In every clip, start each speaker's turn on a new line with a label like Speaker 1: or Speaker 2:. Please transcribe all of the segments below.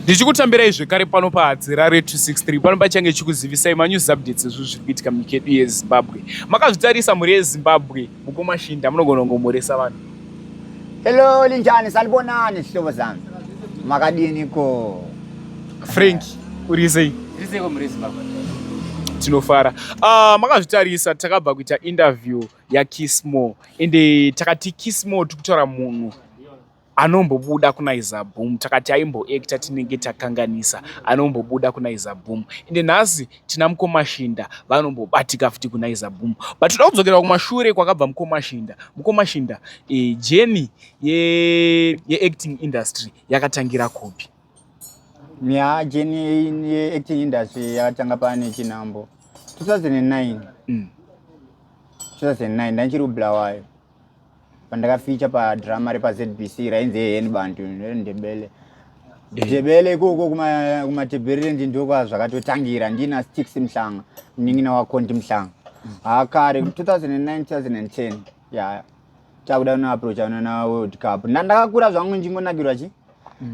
Speaker 1: Ndichikutambirai zvekare pano paHadzirare 263 pano pachange chikuzivisai manews updates ezvinhu zviri kuitika munyika yedu yeZimbabwe. Makazvitarisa mhuri yeZimbabwe, mukoma Shinda munogona kungomhoresa vanhu.
Speaker 2: Hello linjani salibonani zihlobo zami. Makadini ko?
Speaker 1: Frank, uri sei?
Speaker 3: Tiri sei ko mhuri yeZimbabwe?
Speaker 1: Tinofara. Makazvitarisa takabva kuita interview yaKissmore ende takati Kissmore tiri kutaura munhu anombobuda kuna Izaboom takati aimboacta tinenge takanganisa anombobuda kuna Izaboom ende nhasi tina mukoma Shinda vanombobatika futi kuna Izaboom but toda kudzokera kumashure kwakabva mukoma Shinda. Mukoma Shinda, journey yeacting industry yakatangira kupi?
Speaker 2: Ya journey yeacting industry yakatanga pane chinambo 2009. 2009 ndachiri kuBulawayo pandakaficha padrama repaZBC rainzi Heheni Bantu Ndebele. Ndebele ikoko kumatebhererendi ndokwa zvakatotangira ndina Stix Mhlanga munin'ina waKonti Mhlanga. Hakare 2009 2010 ya takuda kunoaprocha na World Cup. Ndakakura zvangu ndichingonakirwa chi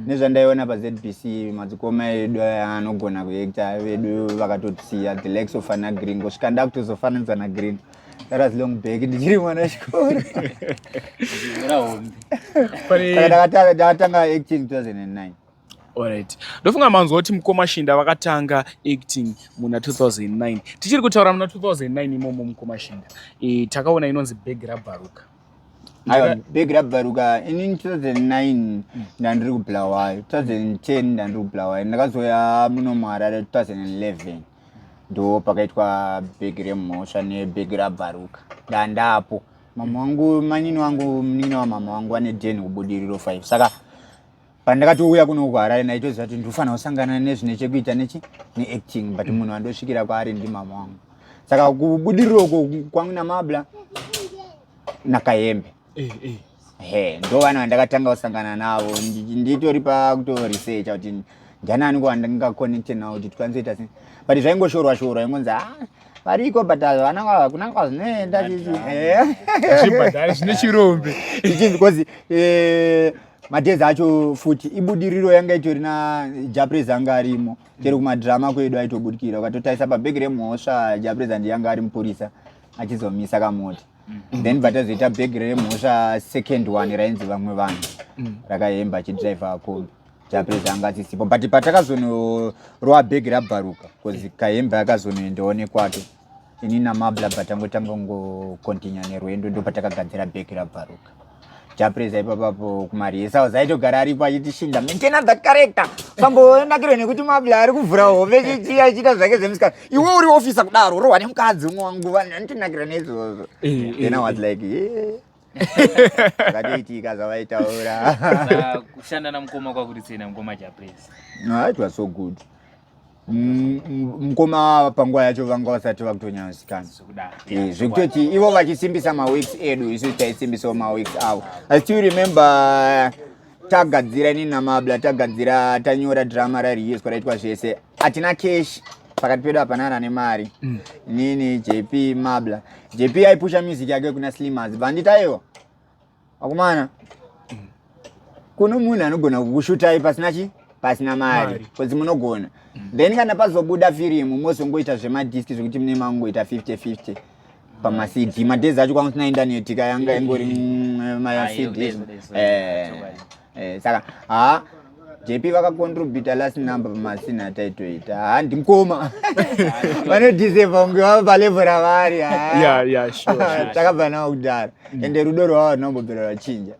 Speaker 2: nezvandaiona paZBC madzikoma edu anogona kuacta vedu vakatotisiya the likes of ana Green kusvika ndakutozofananidzwa naGreen. That was long back ndichiri mwana wechikoro. Saka ndakatanga acting 2009.
Speaker 1: Alright. Ndofunga manzwa kuti mukoma Shinda vakatanga acting muna 2009. Tichiri kutaura muna 2009 imomo mukoma Shinda. Takaona inonzi Bag Rabvaruka.
Speaker 2: Aiwa, Bag Rabvaruka ini 2009 ndandiri kuBulawayo, 2010 ndandiri kuBulawayo, ndakazoya muno muHarare 2011 ndo pakaitwa bhegi remhosva nebhegi rabvaruka. Ndandapo mama wangu, manini wangu, munin'ina wamama wangu ane den kuBudiriro 5. Saka pandakatouya kuno kuHarare ndaitoziva kuti ndinofanira kusangana nezvine chekuita nechi neacting, but munhu wandosvikira kwaari ndimama wangu. Saka kuBudiriro uko kwangu naMabla naKahembe he ndo vanhu vandakatanga kusangana navo. Nditori pakutoresearcha kuti ndianani ko wandingaconnecte navo kuti tikwanise kuita sei, but zvaingoshorwa shorwa ingonzi variko but havana hakuna kwazvinoenda chichi.
Speaker 1: Zvibhadhari zvine chirombe.
Speaker 2: Ichi because madhezi acho futi ibudiriro yanga itori na Japres anga arimo chero kumadrama kwedu aitobudikira. Ukatotarisa pabhegi remhosva Japres andi yanga ari mupurisa achizomisa kamota. Then bvatazoita bhegi remhosva second one rainzi vamwe vanhu rakahemba achidriver kombi. Japres anga asisipo but patakazonorova bhegi rabvaruka because Kahembe akazonoendawo nekwato ini naMabla patangotanga kungokontinya nerwendo ndo patakagadzira bhegi rabvaruka. Japres aipapapo kumariesaus aitogara aripo achiti Shinda maintain that character sambonakirwe nekuti Mabla ari kuvhura hove chichi achiita zvake zvemusikana iwe uri officer kudaro rohwa nemukadzi umwe wangu vanhu vanotonakira neizvozvo. Then I was like, yeah. Zvakatoitika zvavaitaura.
Speaker 3: Kushanda namukoma kwakuri sei namukoma Japres?
Speaker 2: No, it was so good. Mukoma panguva yacho vanga vasati vakutonyanyozikanwa. Zvekutoti ivo vachisimbisa maweeks edu isu taisimbisawo maweeks avo. I still remember tagadzira inini naMabla tagadzira tanyora drama rariiswa raitwa zvese hatina cash pakati pedu hapana nemari. Inini JP Mabla JP aipusha music yake kuna Slimmers banditi aiwa akomana kuno munhu anogona kukushutai pasina chi pasina mari because munogona. Then kana pazobuda firimu mozongoita zvemadiski zvekuti mune mangoita 50-50 pamaCD. Madhezi acho kwanga kusina internet kayanga ingori maCD. Saka ha JP vakacontributa last number pamasini ataitoita. Ha ndimukoma vanodeserva kunge vava palevel ravari. Takabva navo kudhara ende rudo rwavo rinombobvira rwachinja.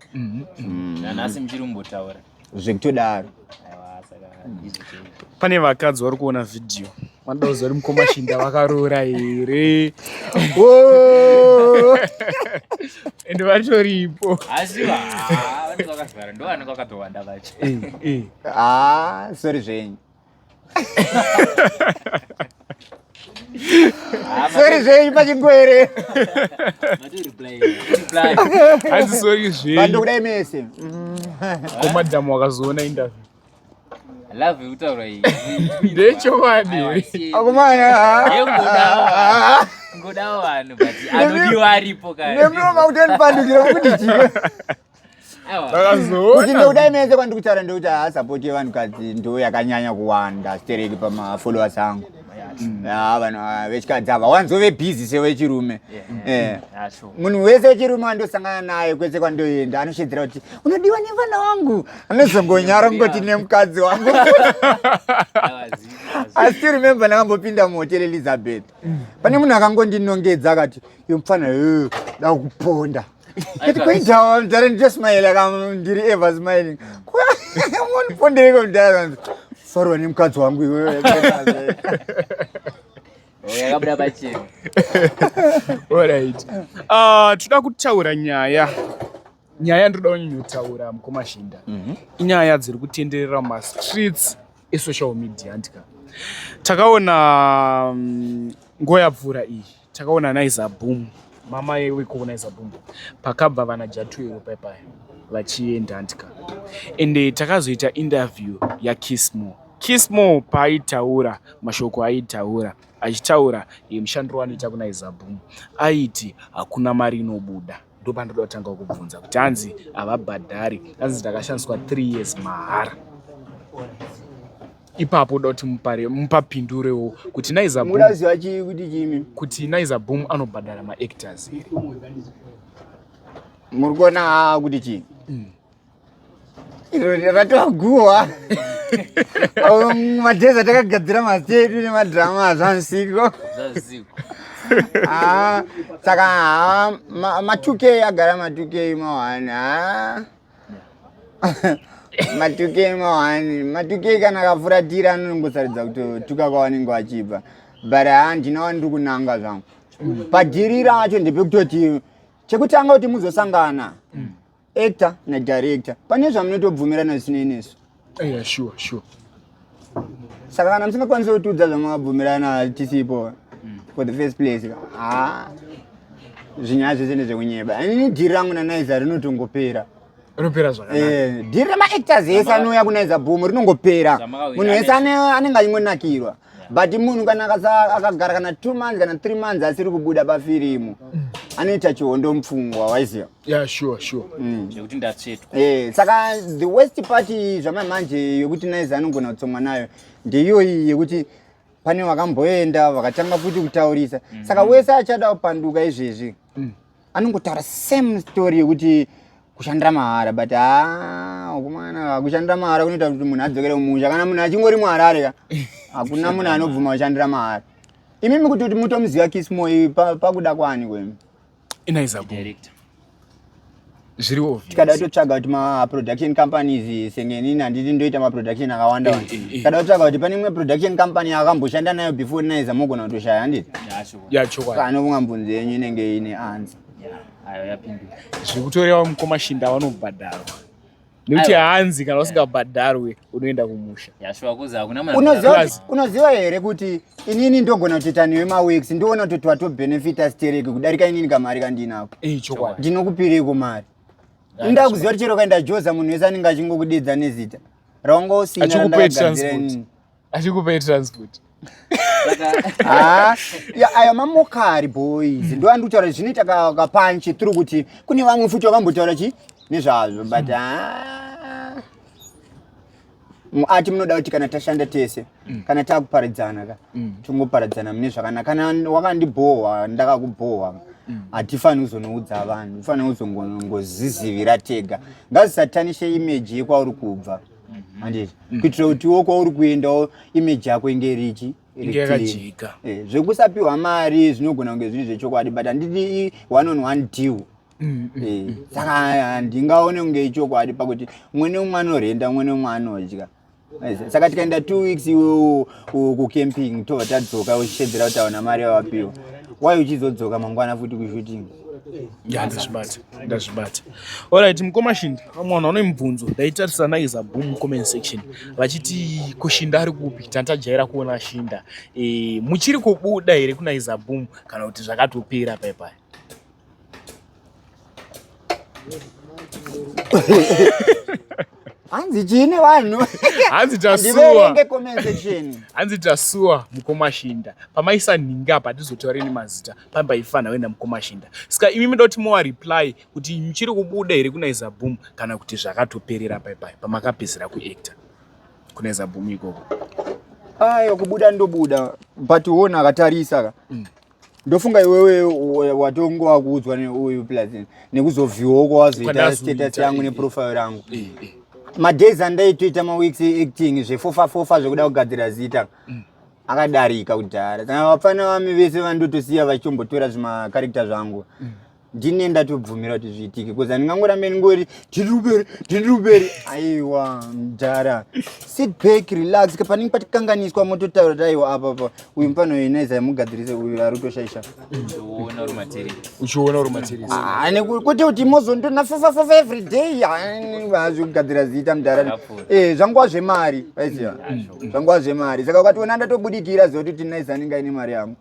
Speaker 3: Nanhasi muchiri kumbotaura?
Speaker 2: Zvekutodaro.
Speaker 1: Pane vakadzi vari kuona vhidhiyo vanoda kuziva kuti mukoma Shinda vakaroora here ende vatoripo.
Speaker 3: Asi vanenge vakavhara ndo vanenge vakatowanda vacho.
Speaker 2: Ah, sorry zvenyu. Sorry zvenyu pachingwere.
Speaker 1: Hanzi sorry zvenyu.
Speaker 2: Vandokudai mese.
Speaker 1: Komadhamu wakazoona interview.
Speaker 3: Love yekutaura iyi.
Speaker 1: Ndechokwadi.
Speaker 2: Akomana.
Speaker 3: Ngodawo vanhu but anodiwa aripo
Speaker 2: kare. Nemuroma kutondipandukira kuti chii. Kuti ndokudai mese kwandiri kutaura ndekuti haa support yevanhukadzi ndo yakanyanya kuwanda stereki pamafollowers angu. Ah, vanhu ah, vechikadzi ava wanzove busy sevechirume. Eh. Munhu wese wechirume wandosangana naye kwese kwandoenda anoshedzera kuti unodiwa nevana wangu, anozongonyara kungoti nemukadzi wangu. I still remember ndakambopinda muhotel Elizabeth. Pane munhu akangondinongedza akati, "Iwe mupfana, eh, da kuponda." Kati kuita mudhara nditosmile aka ndiri ever smiling. Undipondereko mudhara. Farwa nemukadzi wangu iwewe.
Speaker 3: Yakabuda pachena.
Speaker 1: Alright. Ah, toda kutaura nyaya. Nyaya ndinoda kunyonyotaura mukoma Shinda. Inyaya dziri kutenderera mumastreets esocial media handika. Takaona nguva yapfuura iyi takaona Naiza Boom, mama weko Naiza Boom, pakabva vana Jatuero paipaya vachienda handika. Ende takazoita interview yaKissmore. Kissmore paaitaura mashoko aitaura achitaura mushandiro waanoita kuNaiza Boom aiti hakuna mari inobuda. Ndopandoda kutanga kubvunza kuti hanzi havabhadhari, hanzi ndakashandiswa 3 years mahara. Ipapo uda kuti mupapindurewo kuti Naiza Boom,
Speaker 2: Muda kuziva chii kuti chimi?
Speaker 1: Kuti Naiza Boom anobhadhara maactors here?
Speaker 2: Muri kuona kuti chii? Iro ratoguwa. Madhezi atakagadzira mazita edu nemadrama zvansiko.
Speaker 3: Zvansiko.
Speaker 2: Ah, saka ah, ma 2K agara ma 2K ma1 ah. Ma 2K ma1, ma 2K kana akafuratira anongosaridza kutotuka kwavanenge vachibva. But handina wandiri kunanga zvangu. Padhiri racho ndepekutoti chekutanga kuti muzosangana actor nadirector pane zvamunotobvumirana zvisinei nesu.
Speaker 1: Yeah, sure, sure.
Speaker 2: Saka kana musingakwanisi kutiudza zvamakabvumirana tisipo for the first place, ha, zvinyaya zvese ndezvekunyeba. Inini dhiri rangu naNaiza rinotongopera.
Speaker 1: Rinopera zvakanaka.
Speaker 2: Eh, dhiri remaactors ese anouya kuNaiza Boom rinongopera.
Speaker 3: Zvamakawirana.
Speaker 2: Munhu wese anenge achingonakirwa. But munhu kana akagara kana 2 months kana 3 months asiri kubuda pafirimu, anoita chihondo mupfungwa, waiziva?
Speaker 1: Yeah, sure, sure.
Speaker 3: Zvekuti ndatsvetwa.
Speaker 2: Eh, saka the worst part zvamamanje yekuti Naiza anogona kutsomwa nayo ndeiyoyi yekuti pane vakamboenda vakatanga futi kutaurisa. Saka wese achada kupanduka izvezvi anongotaura same story yekuti kushandira mahara, but haa, ukumana kushandira mahara kunoita kuti munhu adzokere kumusha. Kana munhu achingori muHarare ka, hakuna munhu anobvuma kushandira mahara. Imimi kuti mutomuziva Kissmore pakuda kwani kwemi?
Speaker 1: INaiza Boom.
Speaker 3: Director.
Speaker 1: Zviri obvious.
Speaker 2: Tikada kutotsvaga kuti maproduction companies, senge inini handiti ndoita maproduction akawanda wanda, tikada kutsvaga kuti pane imwe production company yakamboshanda nayo before Naiza, mogona kutoshaya, handiti?
Speaker 3: Yeah, sure.
Speaker 1: Yeah, chokwadi.
Speaker 2: Kana unga mubvunzo yenyu inenge ine answer.
Speaker 3: Yeah, ayo yapindura.
Speaker 1: Zviri kutoreva mukoma Shinda vanobhadharwa. Nekuti
Speaker 3: Aiwa.
Speaker 1: hanzi kana usingabhadharwe unoenda kumusha.
Speaker 3: Yeah, sure, kuzi hakuna munhu
Speaker 2: Unoziva
Speaker 1: Plus.
Speaker 2: Unoziva here kuti inini ndogona kutoita newe maweeks, ndoona kuti twatobhenefita stereki kudarika inini kamari kandinako?
Speaker 1: Eh, chokwadi.
Speaker 2: Ndinokupireko mari. Inda kuziva kuti chero ukaenda Joza, munhu wese anenge achingokudedza nezita raunga usina
Speaker 1: Achikupei
Speaker 2: randakagadzira
Speaker 1: transport.
Speaker 2: inini.
Speaker 1: Achikupei transport.
Speaker 3: Saka
Speaker 2: Ah, ya, ayo mamokari boys ndo andiri kutaura zvinoita kapanchi through kuti kune vamwe futi vakambotaura chi nezvazvo, but ah, ati munoda kuti kana tashanda tese, kana takuparadzana ka, tingoparadzana mune zvakanaka. Kana wakandibhohwa, ndakakubhohwa, hatifani kuzonoudza vanhu, ufanira kuzongozvizivira tega. Ngazisatanishe image yekwauri kubva, handiti? Kuitira kuti iwo kwauri kuendawo image yako inge irichi
Speaker 1: Inge yakajeka.
Speaker 2: Eh, zvekusapiwa mari zvinogona kunge zviri zvechokwadi, but handiti one on one deal? Eh, saka handingaone kunge ichokwadi pakuti umwe neumwe anorenda, umwe neumwe anodya. Saka tikaenda 2 weeks iwe kucamping, tobva tadzoka uchishedzera kuti auna mari yawapiwa, wai uchizodzoka mangwana futi kushooting?
Speaker 1: Ya, ndazvibata, ndazvibata. Alright, mukoma Shinda, vamwe vanhu vane mibvunzo. Ndaitarisa Naiza Boom comment section vachiti kushinda ari kupi? Tantajaira kuona Shinda. E, muchiri kubuda here kuNaiza Boom kana kuti zvakatopera paipai?
Speaker 2: Hanzi chii nevanhu?
Speaker 1: Hanzi tasuwa.
Speaker 2: Ndiverenge comment section.
Speaker 1: Hanzi tasuwa mukoma Shinda. Pamaisa nhingi apa hatizotaure nemazita. Pambaifanira kuenda mukoma Shinda. Saka imi munoda kuti muwa reply kuti muchiri kubuda here kuNaiza Boom kana kuti zvakatoperera pai pai pamakapedzera kuactor kuNaiza Boom ikoko.
Speaker 2: Ayo kubuda ndobuda but wona akatarisa ka. Ndofunga iwewe watongova kuudzwa neuyu plus nekuzovhiwawo kwawazoita
Speaker 1: Kwandazoita,
Speaker 2: status yangu
Speaker 1: eh,
Speaker 2: neprofile rangu.
Speaker 1: Eh, eh.
Speaker 2: Madays andaitoita maweeks acting zvefofa fofa zvekuda kugadzira zita akadarika kudhara. Saka vapfana vami vese vandotosiya vachitombotora zvimacharacter zvangu. Ndine ndatobvumira kuti zviitike because handingangorambe ndingori tiri tiri aiwa mudhara, sit back, relax. Panenge patikanganiswa mototaura kuti aiwa, apa pa uyu mufana uyu naiza mugadzirise, uyu ari kutoshaisha.
Speaker 3: Uchiona uri material.
Speaker 1: Uchiona uri materials.
Speaker 2: Ah, kwete kuti mozondona fofa fofa every day. Hazvikugadzira zita, mudhara.
Speaker 3: Zvakapfuura.
Speaker 2: Eh, zvanguva zvemari, aiziva, zvanguva zvemari. Saka ukationa ndatobudikira, ziva kuti naiza anenge aine mari yangu.